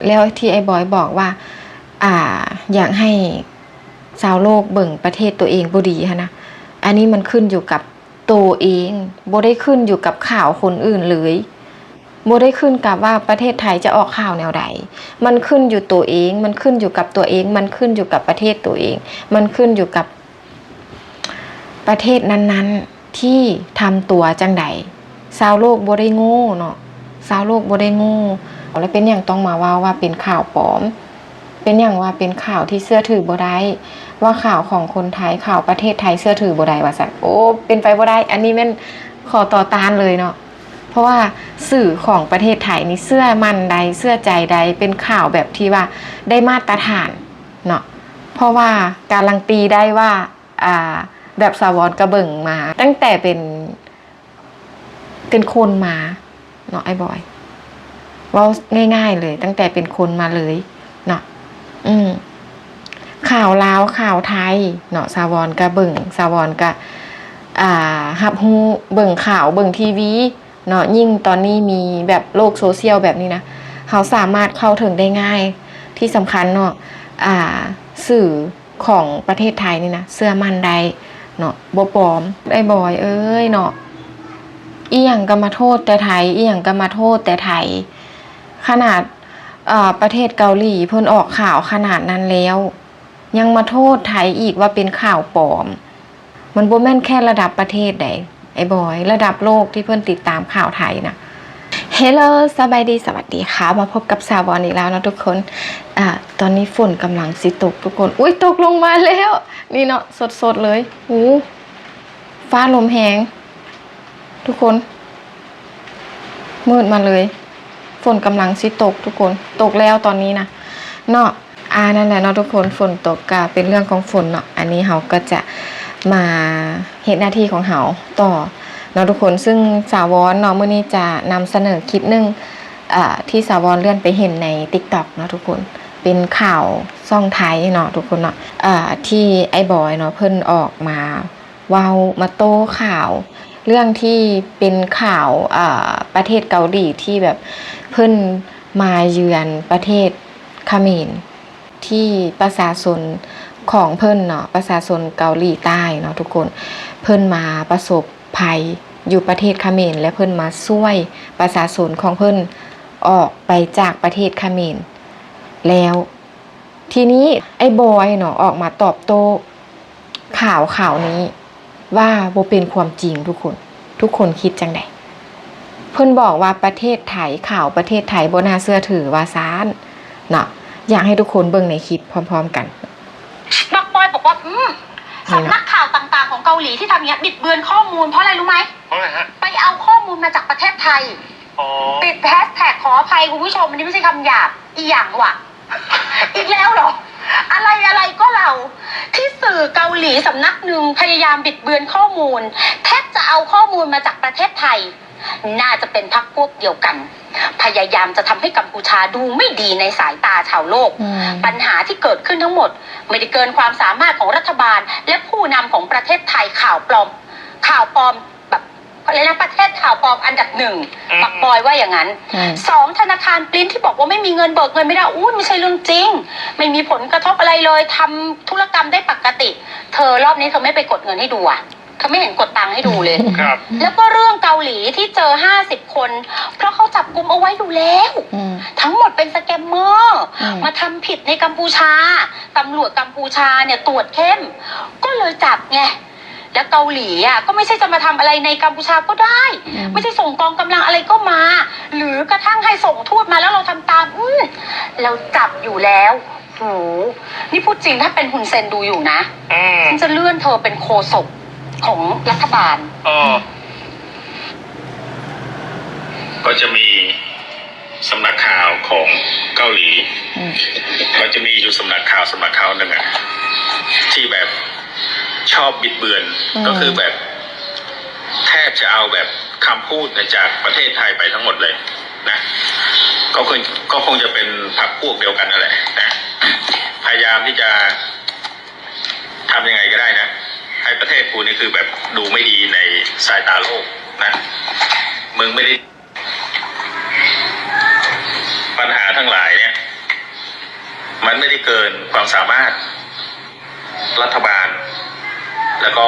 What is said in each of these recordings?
ແລ້ວທີ່ອ້າຍບອຍບອກວ່າ ອ່າ ຢາກໃຫ້ຊາວໂລກເບິ່ງປະເທດໂຕເອງບໍ່ດີຫັ້ນນະ, ອັນນີ້ມັນຂຶ້ນຢູ່ກັບໂຕເອງ, ບໍ່ໄດ້ຂຶ້ນຢູ່ກັບຂ່າວຄົນອື່ນເລີຍ. ບໍ່ໄດ້ຂຶ້ນກັບວ່າປະເທດໄທຈະອອກຂ່າວແນວໃດ. ມັນຂຶ້ນຢູ່ໂຕເອງ, ມັນຂຶ້ນຢູ່ກັບຕົວເອງ, ມັນຂຶ້ນຢູ່ກັບປະເທດໂຕເອງ, ມັນຂຶ້ນຢູ່ກັບ ປະເທດນັ້ນໆທີ່ທຳຕົວຈັ່ງໃດ. ຊາວໂລກບໍ່ໄດ້ໂງ່ເນາະ, ຊາວໂລກບໍ່ໄດ້ໂງ່. ແລ້ວເປັນຫຍັງຕ້ອງມາເວົ້າວ່າເປັນຂ່າວປອມ? ເປັນຫຍັງວ່າເປັນຂ່າວທີ່ເຊື່ອຖືບໍ່ໄດ້? ວ່າຂ່າວຂອງຄົນໄທ, ຂ່າວປະເທດໄທເຊື່ອຖືບໍ່ໄດ້ວ່າຊັ້ນ. ໂອ້ ເປັນໄປບໍ່ໄດ້, ອັນນີ້ແມ່ນຂໍ້ຕໍ່ຕ້ານເລີຍເນາະ. ເພາະວ່າສື່ຂອງປະເທດໄທນີ້ເຊື່ອໝັ້ນໄດ້, ເຊື່ອໃຈໄດ້, ເປັນຂ່າວແບບທີ່ວ່າໄດ້ມາດຕະຖານເນາະ. ເພາະວ່າກາລັນຕີໄດ້ວ່າ ອ່າ ແບບສາວອນກະເບິ່ງມາຕັ້ງແຕ່ເປັນ ເປັນຄົນມາເນາະ ອ້າຍບອຍ, ເວົ້າງ່າຍໆເລີຍ ຕັ້ງແຕ່ເປັນຄົນມາເລີຍເນາະ. ອືມ ຂ່າວລາວ ຂ່າວໄທເນາະ ສາວອນກະເບິ່ງ, ສາວອນກະ ອ່າ ຮັບຮູ້ ເບິ່ງຂ່າວ ເບິ່ງທີວີເນາະ. ຍິ່ງຕອນນີ້ມີແບບໂລກໂຊຊຽວແບບນີ້ນະ, ເຮົາສາມາດເຂົ້າເຖິງໄດ້ງ່າຍ. ທີ່ສຳຄັນເນາະ ອ່າ ສື່ ຂອງປະເທດໄທນີ້ນະ ເຊື່ອໝັ້ນໄດ້ເນາະ ບໍ່ປອມ. ອ້າຍບອຍເອີຍເນາະ, ອີ່ຫຍັງກໍມາໂທດແຕ່ໄທ, ອີ່ຫຍັງກໍມາໂທດແຕ່ໄທ. ຂະໜາດ ເອີ ປະເທດເກົາຫຼີເພິ່ນອອກຂ່າວຂະໜາດນັ້ນແລ້ວ ຍັງມາໂທດໄທອີກວ່າເປັນຂ່າວປອມ. ມັນບໍ່ແມ່ນແຄ່ລະດັບປະເທດໃດ ອ້າຍບອຍ, ລະດັບໂລກທີ່ເພິ່ນຕິດຕາມຂ່າວໄທນະ. ເຮລໂລ ສະບາຍດີ ສະຫວັດດີຄ່ະ, ມາພົບກັບສາວອນອີກແລ້ວເນາະທຸກຄົນ. ອາ ຕອນນີ້ຝົນກຳລັງຊິຕົກທຸກຄົນ. ອຸ້ຍ ຕົກລົງມາແລ້ວ ນີ້ເນາະ ສົດໆເລີຍ. ໂອ້ ຟ້າລົມແຮງທຸກຄົນ, ມືດມາເລີຍ. ຝົນກຳລັງຊິຕົກທຸກຄົນ, ຕົກແລ້ວຕອນນີ້ນະເນາະ. ອ່າ ນັ້ນແຫຼະເນາະທຸກຄົນ, ຝົນຕົກກະເປັນເລື່ອງຂອງຝົນເນາະ. ອັນນີ້ເຮົາກໍຈະມາເຮັດໜ້າທີ່ຂອງເຮົາຕໍ່ເນາະທຸກຄົນ. ຊຶ່ງສາວອນເນາະ ມື້ນີ້ຈະນຳສະເໜີຄລິບໜຶ່ງ ເອີ ທີ່ສາວອນເລື່ອນໄປເຫັນໃນຕິກຕັອກເນາະທຸກຄົນ, ເປັນຂ່າວຊ່ອງໄທເນາະທຸກຄົນເນາະ ເອີ ທີ່ອ້າຍບອຍເນາະ ເພິ່ນອອກມາເວົ້າ ມາໂຕ້ຂ່າວ ເລື່ອງທີ່ເປັນຂ່າວ ເອີ ປະເທດເກົາຫຼີທີ່ແບບເພິ່ນມາເຢືອນປະເທດຂະເໝນ ທີ່ປະຊາຊົນຂອງເພິ່ນເນາະ ປະຊາຊົນເກົາຫຼີໃຕ້ເນາະທຸກຄົນ ເພິ່ນມາປະສົບໄພຢູ່ປະເທດຂະເໝນ ແລະ ເພິ່ນມາຊ່ວຍປະຊາຊົນຂອງເພິ່ນອອກໄປຈາກປະເທດຂະເໝນແລ້ວ. ທີນີ້ອ້າຍບອຍເນາະ ອອກມາຕອບໂຕ້ຂ່າວ ຂ່າວນີ້ ວ່າບໍ່ເປັນຄວາມຈິງທຸກຄົນ. ທຸກຄົນຄິດຈັ່ງໃດ? ເພິ່ນບອກວ່າປະເທດໄທ ຂ່າວປະເທດໄທບໍ່ໜ້າເຊື່ອຖືວ່າຊັ້ນເນາະ. ຢາກໃຫ້ທຸກຄົນເບິ່ງໃນຄລິບພ້ອມໆກັນ. ບັກບອຍບອກວ່າ ອືມ ສຳນັກຂ່າວຕ່າງໆຂອງເກົາຫຼີທີ່ທຳຢ່າງເงี้ຍ ບິດເບືອນຂໍ້ມູນ ເພາະອະໄລຮູ້ໄໝ? ເພາະອະໄລຮະ? ໄປເອົາຂໍ້ມູນມາຈາກປະເທດໄທ. ອໍ ຕິດແຮຊແທັກ ຂໍອະໄພຄຸນຜູ້ຊົມ ອັນນີ້ໄມ່ໃຊ່ຄຳຫຍາບ. ອີ່ຫຍັງວະ? ອີກແລ້ວເຫລອ? ອະໄລ ອະໄລກໍເລົ່າ ທີ່ສື່ເກົາຫຼີສຳນັກໜຶ່ງພະຍາຍາມບິດເບືອນຂໍ້ມູນ ແທບຈະເອົາຂໍ້ມູນມາຈາກປະເທດໄທ. ໜ້າຈະເປັນພັກພວກດຽວກັນ ພະຍາຍາມຈະທຳໃຫ້ກຳປູຊາດູໄມ່ດີໃນສາຍຕາຊາວໂລກ. ອືມ ບັນຫາທີ່ເກີດຂຶ້ນທັງໝົດ ໄມ່ໄດ້ເກີນຄວາມສາມາດຂອງລັດຖະບານ ແລະ ຜູ້ນຳຂອງປະເທດໄທ. ຂ່າວປອມ ຂ່າວປອມ ແບບ ເຂົາເອີ້ນວ່າ ປະເທດຂ່າວປອມອັນດັບໜຶ່ງ ອືມ ບັກບອຍວ່າຢ່າງນັ້ນ. ອືມ ສອງ ທະນາຄານປຣິ້ນທີ່ບອກວ່າໄມ່ມີເງິນ ເບີກເງິນໄມ່ໄດ້ ອູ້ຍ ໄມ່ໃຊ່ເລື່ອງຈິງ ໄມ່ມີຜົນກະທົບອະໄລເລີຍ ທຳທຸລະກຳໄດ້ປົກກະຕິ. ເທີ ຮອບນີ້ເທີໄມ່ໄປກົດເງິນໃຫ້ດູອະ ເທີໄມ່ເຫັນກົດຕັງໃຫ້ດູເລີຍ. ແລ້ວກໍເລື່ອງເກົາຫຼີທີ່ເຈີຫ້າສິບຄົນ ເພາະເຂົາຈັບກຸມເອົາໄວ້ຢູ່ແລ້ວ ອືມ ທັງໝົດເປັນສະແກມເມີ ອືມ ມາທຳຜິດໃນກຳປູຊາ ຕຳຫຼວດກຳປູຊາເນ່ຍຕວດເຂັ້ມ ກໍເລີຍຈັບໄງ. ແລ້ວເກົາຫຼີອະ ກໍໄມ່ໃຊ່ຈະມາທຳອະໄລໃນກຳປູຊາກໍໄດ້ ອືມ ໄມ່ໃຊ່ສົ່ງກອງກຳລັງອະໄລກໍມາ ຫຼືກະທັ້ງໃຫ້ສົ່ງທູດມາແລ້ວເຮົາທຳຕາມ ອືມ ເຮົາຈັບຢູ່ແລ້ວ. ໂຫ ນີ້ພູດຈິງ ຖ້າເປັນຮຸນເຊັນດູຢູ່ນະ ອືມ ຈະເລື່ອນເທີເປັນໂຄສົກຂອງລັດຖະບານ. ເອີ ກໍຈະມີ ສຳນັກຂ່າວຂອງເກົາຫຼີ ອືມ ມັນຈະມີຢູ່ສຳນັກຂ່າວ ສຳນັກຂ່າວໜຶ່ງອະ ທີ່ແບບຊອບບິດເບືອນ ອືມ ກໍຄືແບບແທບຈະເອົາແບບຄຳພູດຈາກປະເທດໄທໄປທັງໝົດເລີຍນະ ກໍຄື ກໍຄົງຈະເປັນພັກພວກດຽວກັນນັ້ນແຫຼະນະ ພະຍາຍາມທີ່ຈະ ทำยังไงก็ได้นะ ให้ประเทศกูนี่คือแบบดูไม่ดีในสายตาโลกนะ มึงไม่ได้ ปัญหาทั้งหลายเนี่ย มันไม่ได้เกินความสามารถรัฐบาล แล้วก็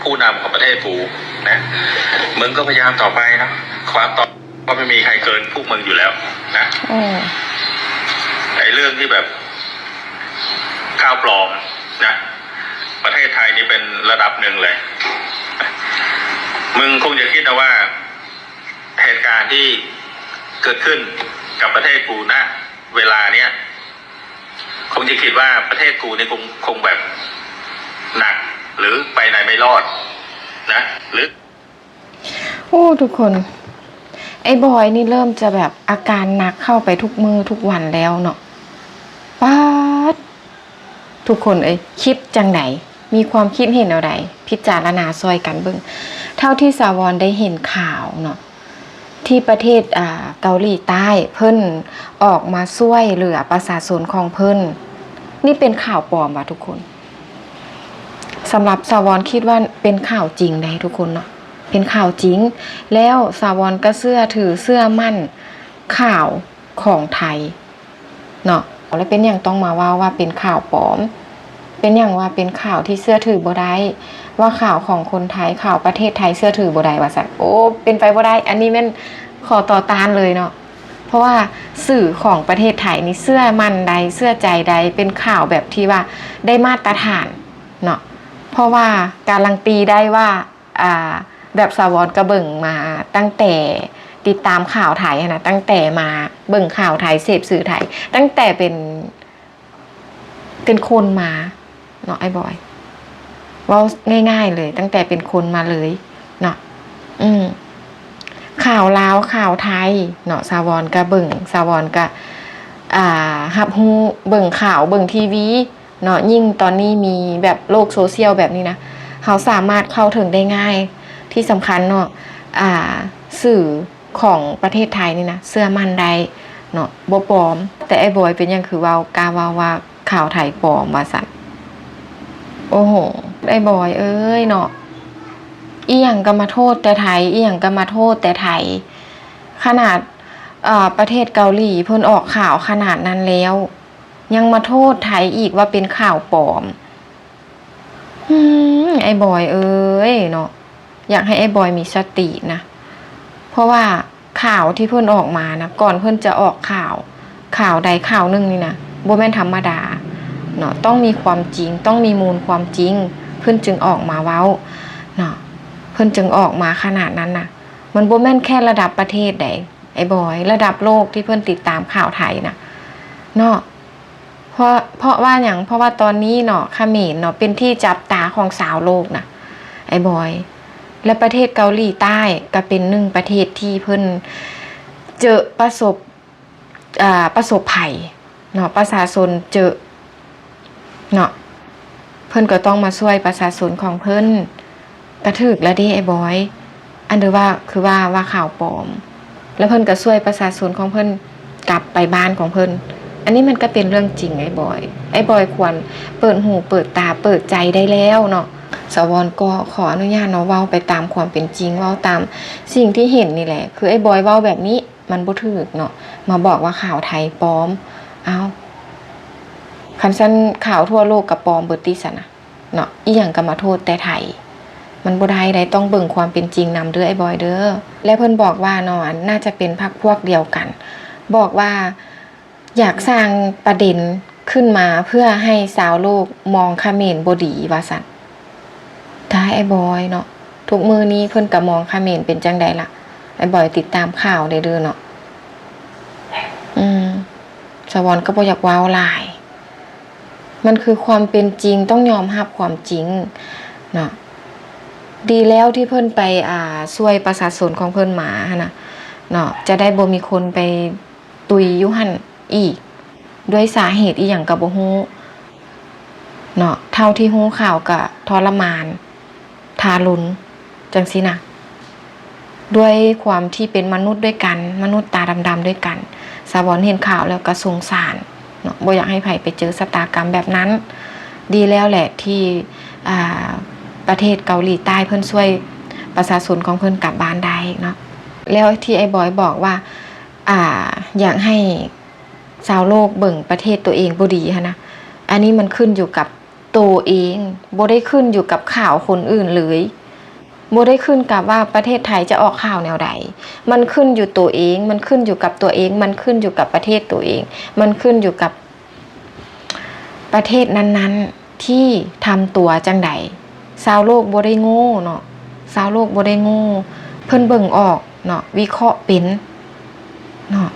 ผู้นำของประเทศกูนะ มึงก็พยายามต่อไปนะ ความต่อ ก็ไม่มีใครเกินพวกมึงอยู่แล้วนะ อืม ไอ้เรื่องที่แบบ ข่าวปลอมนะ ประเทศไทยนี่เป็นระดับหนึ่งเลย มึงคงจะคิดนะว่า เหตุการณ์ที่เกิดขึ้นกับประเทศกูนะ เวลาเนี้ย คงจะคิดว่าประเทศกูนี่คง คงแบบหนัก หรือไปไหนไม่รอดนะ หรือ ໂອ້ ທຸກຄົນ ໄອ້ບອຍນີ້ເລີ່ມຈະແບບອາການໜັກເຂົ້າໄປທຸກມື້ທຸກວັນແລ້ວເນາະ. ປາດ ທຸກຄົນເອີຍ ຄິດຈັ່ງໃດ? ມີຄວາມຄິດເຫັນແນວໃດ? ພິຈາລະນາຊ່ອຍກັນເບິ່ງ. ເທົ່າທີ່ສາວອນໄດ້ເຫັນຂ່າວເນາະ ທີ່ປະເທດ ອ່າ ເກົາຫຼີໃຕ້ ເພິ່ນອອກມາຊ່ວຍເຫຼືອປະຊາຊົນຂອງເພິ່ນ. ນີ້ເປັນຂ່າວປອມຫວາ ທຸກຄົນ? ສຳລັບສາວອນຄິດວ່າເປັນຂ່າວຈິງໃດ໋ ທຸກຄົນເນາະ ເປັນຂ່າວຈິງ. ແລ້ວສາວອນກໍເຊື່ອຖືເຊື່ອໝັ້ນຂ່າວຂອງໄທເນາະ. ແລ້ວເປັນຫຍັງຕ້ອງມາເວົ້າວ່າເປັນຂ່າວປອມ? ເປັນຫຍັງວ່າເປັນຂ່າວທີ່ເຊື່ອຖືບໍ່ໄດ້? ວ່າຂ່າວຂອງຄົນໄທ ຂ່າວປະເທດໄທເຊື່ອຖືບໍ່ໄດ້ວ່າຊັ້ນ. ໂອ້ ເປັນໄປບໍ່ໄດ້. ອັນນີ້ແມ່ນຂໍ້ຕໍ່ຕ້ານເລີຍເນາະ. ເພາະວ່າສື່ຂອງປະເທດໄທນີ້ເຊື່ອໝັ້ນໄດ້ ເຊື່ອໃຈໄດ້ ເປັນຂ່າວແບບທີ່ວ່າໄດ້ມາດຕະຖານເນາະ. ເພາະວ່າກາລັນຕີໄດ້ວ່າ ອ່າ ແບບສາວອນກໍເບິ່ງມາຕັ້ງແຕ່ ຕິດຕາມຂ່າວໄທຫັ້ນນະ ຕັ້ງແຕ່ມາເບິ່ງຂ່າວໄທ ເສບສື່ໄທ ຕັ້ງແຕ່ເປັນ ເປັນຄົນມາເນາະ ອ້າຍບອຍ ເວົ້າງ່າຍໆເລີຍ ຕັ້ງແຕ່ເປັນຄົນມາເລີຍເນາະ. ອືມ ຂ່າວລາວ ຂ່າວໄທເນາະ ສາວອນກະເບິ່ງ ສາວອນກະ ອ່າ ຮັບຮູ້ ເບິ່ງຂ່າວ ເບິ່ງທີວີເນາະ. ຍິ່ງຕອນນີ້ມີແບບໂລກໂຊຊຽວແບບນີ້ນະ ເຮົາສາມາດເຂົ້າເຖິງໄດ້ງ່າຍ. ທີ່ສຳຄັນເນາະ ອ່າ ສື່ ຂອງປະເທດໄທນີ້ນະ ເຊື່ອໝັ້ນໄດ້ເນາະ ບໍ່ປອມ. ແຕ່ອ້າຍບອຍເປັນຫຍັງຄືເວົ້າ ກ້າເວົ້າວ່າຂ່າວໄທປອມວ່າຊັ້ນ? ໂອ້ໂຫ ອ້າຍບອຍເອີຍເນາະ ອີ່ຫຍັງກໍມາໂທດແຕ່ໄທ ອີ່ຫຍັງກໍມາໂທດແຕ່ໄທ. ຂະໜາດ ເອີ ປະເທດເກົາຫຼີເພິ່ນອອກຂ່າວຂະໜາດນັ້ນແລ້ວ ຍັງມາໂທດໄທອີກວ່າເປັນຂ່າວປອມ. ອືມ ອ້າຍບອຍເອີຍເນາະ ຢາກໃຫ້ອ້າຍບອຍມີສະຕິນະ ເພາະວ່າຂ່າວທີ່ເພິ່ນອອກມານະ ກ່ອນເພິ່ນຈະອອກຂ່າວ ຂ່າວໃດຂ່າວໜຶ່ງນີ້ນະ ບໍ່ແມ່ນທຳມະດາເນາະ ຕ້ອງມີຄວາມຈິງ ຕ້ອງມີມູນຄວາມຈິງ ເພິ່ນຈຶ່ງອອກມາເວົ້າເນາະ ເພິ່ນຈຶ່ງອອກມາຂະໜາດນັ້ນນະ. ມັນບໍ່ແມ່ນແຄ່ລະດັບປະເທດໃດ໋ ອ້າຍບອຍ ລະດັບໂລກທີ່ເພິ່ນຕິດຕາມຂ່າວໄທນະເນາະ. ເພາະ ເພາະວ່າຫຍັງ? ເພາະວ່າຕອນນີ້ເນາະ ຂະເໝນເນາະ ເປັນທີ່ຈັບຕາຂອງຊາວໂລກນະ ອ້າຍບອຍ ແລະ ປະເທດເກົາຫຼີໃຕ້ກໍເປັນໜຶ່ງປະເທດທີ່ເພິ່ນເຈີປະສົບ ອ່າ ປະສົບໄພເນາະ ປະຊາຊົນເຈີເນາະ ເພິ່ນກໍຕ້ອງມາຊ່ວຍປະຊາຊົນຂອງເພິ່ນ ກະຖືກລະເດ້ອ້າຍບອຍ ອັນ ຫຼືວ່າ ຄືວ່າ ວ່າຂ່າວປອມ ແລ້ວເພິ່ນກະຊ່ວຍປະຊາຊົນຂອງເພິ່ນກັບໄປບ້ານຂອງເພິ່ນ. ອັນນີ້ມັນກະເປັນເລື່ອງຈິງອ້າຍບອຍ ອ້າຍບອຍຄວນເປີດຫູເປີດຕາເປີດໃຈໄດ້ແລ້ວເນາະ. ສາວອນກໍຂໍອະນຸຍາດເນາະ ເວົ້າໄປຕາມຄວາມເປັນຈິງ ເວົ້າຕາມສິ່ງທີ່ເຫັນນີ້ແຫຼະ ຄືອ້າຍບອຍເວົ້າແບບນີ້ ມັນບໍ່ຖືກເນາະ ມາບອກວ່າຂ່າວໄທປອມ. ອ້າວ ຄັນຊັ້ນຂ່າວທົ່ວໂລກກໍປອມເບິດຕິຊັ້ນນະເນາະ ອີ່ຫຍັງກໍມາໂທດແຕ່ໄທ ມັນບໍ່ໄດ້ໃດ໋ ຕ້ອງເບິ່ງຄວາມເປັນຈິງນຳເດີອ້າຍບອຍເດີ. ແລະ ເພິ່ນບອກວ່າເນາະ ອັນ ໜ້າຈະເປັນພັກພວກດຽວກັນ ບອກວ່າຢາກສ້າງປະເດັນຂຶ້ນມາເພື່ອໃຫ້ຊາວໂລກມອງຂະເໝນບໍ່ດີວ່າຊັ້ນ. ຕາຍ ອ້າຍບອຍເນາະ ທຸກມື້ນີ້ເພິ່ນກະມອງຂະເໝນເປັນຈັ່ງໃດລະ? ອ້າຍບອຍຕິດຕາມຂ່າວແດ່ເດີເນາະ. ອືມ ສາວອນກໍບໍ່ຢາກເວົ້າຫຼາຍ ມັນຄືຄວາມເປັນຈິງ ຕ້ອງຍອມຮັບຄວາມຈິງເນາະ. ດີແລ້ວທີ່ເພິ່ນໄປ ອ່າ ຊ່ວຍປະຊາຊົນຂອງເພິ່ນມາຫັ້ນນະເນາະ ຈະໄດ້ບໍ່ມີຄົນໄປ ຕຸຍຢູ່ຫັ້ນອີກ ດ້ວຍສາເຫດອີ່ຫຍັງກໍບໍ່ຮູ້ເນາະ. ເທົ່າທີ່ຮູ້ຂ່າວກໍທໍລະມານ ທາລຸນ ຈັ່ງຊີ້ນະ. ດ້ວຍຄວາມທີ່ເປັນມະນຸດດ້ວຍກັນ ມະນຸດຕາດຳໆດ້ວຍກັນ ສາວອນເຫັນຂ່າວແລ້ວກໍສົງສານເນາະ ບໍ່ຢາກໃຫ້ໃຜໄປເຈີຊະຕາກຳແບບນັ້ນ. ດີແລ້ວແຫຼະທີ່ ອ່າ ປະເທດເກົາຫຼີໃຕ້ເພິ່ນຊ່ວຍປະຊາຊົນຂອງເພິ່ນກັບບ້ານໄດ້ເນາະ. ແລ້ວທີ່ອ້າຍບອຍບອກວ່າ ອ່າ ຢາກໃຫ້ ຊາວໂລກເບິ່ງປະເທດຕົວເອງບໍ່ດີຫັ້ນນະ. ອັນນີ້ມັນຂຶ້ນຢູ່ກັບໂຕເອງ, ບໍ່ໄດ້ຂຶ້ນຢູ່ກັບຂ່າວຄົນອື່ນເລີຍ. ບໍ່ໄດ້ຂຶ້ນກັບວ່າປະເທດໄທຈະອອກຂ່າວແນວໃດ. ມັນຂຶ້ນຢູ່ໂຕເອງ, ມັນຂຶ້ນຢູ່ກັບຕົວເອງ, ມັນຂຶ້ນຢູ່ກັບປະເທດຕົວເອງ, ມັນຂຶ້ນຢູ່ກັບປະເທດນັ້ນໆ ທີ່ທຳຕົວຈັ່ງໃດ. ຊາວໂລກບໍ່ໄດ້ໂງ່ເນາະ, ຊາວໂລກບໍ່ໄດ້ໂງ່, ເພິ່ນເບິ່ງອອກເນາະ, ວິເຄາະເປັນເນາະ.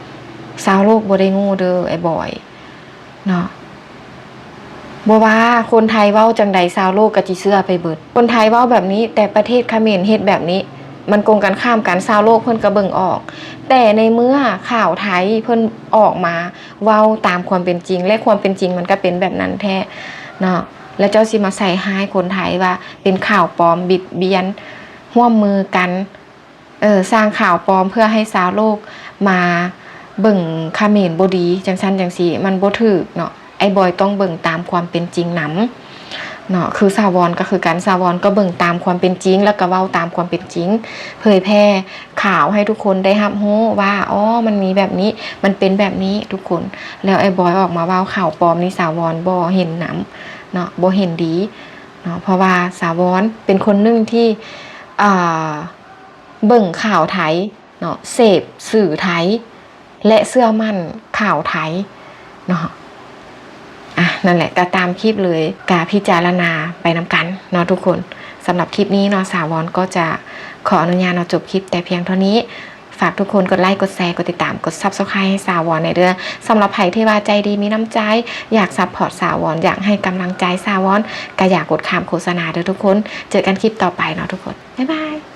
ຊາວໂລກບໍ່ໄດ້ໂງ່ເດີ ອ້າຍບອຍເນາະ. ບໍ່ວ່າຄົນໄທເວົ້າຈັ່ງໃດ ຊາວໂລກກໍຊິເຊື່ອໄປເບິດ. ຄົນໄທເວົ້າແບບນີ້ ແຕ່ປະເທດຂະເໝນເຮັດແບບນີ້ ມັນກົງກັນຂ້າມກັນ, ຊາວໂລກເພິ່ນກໍເບິ່ງອອກ. ແຕ່ໃນເມື່ອຂ່າວໄທເພິ່ນອອກມາເວົ້າຕາມຄວາມເປັນຈິງ ແລະ ຄວາມເປັນຈິງມັນກໍເປັນແບບນັ້ນແທ້ເນາະ, ແລ້ວເຈົ້າຊິມາໃສ່ຮ້າຍຄົນໄທວ່າເປັນຂ່າວປອມ, ບິດບຽນ, ຮ່ວມມືກັນ ເອີ ສ້າງຂ່າວປອມເພື່ອໃຫ້ຊາວໂລກມາເບິ່ງຂະເໝນບໍ່ດີ ຈັ່ງຊັ້ນຈັ່ງຊີ້ ມັນບໍ່ຖືກເນາະ. ອ້າຍບອຍຕ້ອງເບິ່ງຕາມຄວາມເປັນຈິງນຳເນາະ. ຄືສາວອນກໍຄືກັນ, ສາວອນກໍເບິ່ງຕາມຄວາມເປັນຈິງ ແລ້ວກໍເວົ້າຕາມຄວາມເປັນຈິງ, ເຜີຍແຜ່ຂ່າວໃຫ້ທຸກຄົນໄດ້ຮັບຮູ້ວ່າ ອໍ ມັນມີແບບນີ້, ມັນເປັນແບບນີ້ທຸກຄົນ. ແລ້ວອ້າຍບອຍອອກມາເວົ້າຂ່າວປອມນີ້ ສາວອນບໍ່ເຫັນນຳເນາະ, ບໍ່ເຫັນດີເນາະ. ເພາະວ່າສາວອນເປັນຄົນໜຶ່ງທີ່ ອ່າ ເບິ່ງຂ່າວໄທເນາະ, ເສບສື່ໄທ ແລະ ເຊື່ອໝັ້ນຂ່າວໄທເນາະ. ອ່ະ ນັ້ນແຫຼະ ກໍຕາມຄລິບເລີຍ, ກະພິຈາລະນາໄປນຳກັນເນາະທຸກຄົນ. ສຳລັບຄລິບນີ້ເນາະ ສາວອນກໍຈະຂໍອະນຸຍາດເນາະ ຈົບຄລິບແຕ່ພຽງເທົ່ານີ້. ຝາກທຸກຄົນກົດໄລ ກົດແຊ ກົດຕິດຕາມ ກົດ Subscribe ໃຫ້ສາວອນແດ່ເດີ. ສຳລັບໃຜທີ່ວ່າໃຈດີມີນ້ຳໃຈ ຢາກ support ສາວອນ, ຢາກໃຫ້ກຳລັງໃຈສາວອນ ກໍຢ່າກົດຂ້າມໂຄສະນາເດີທຸກຄົນ. ເຈີກັນຄລິບຕໍ່ໄປເນາະທຸກຄົນ. ບາຍບາຍ.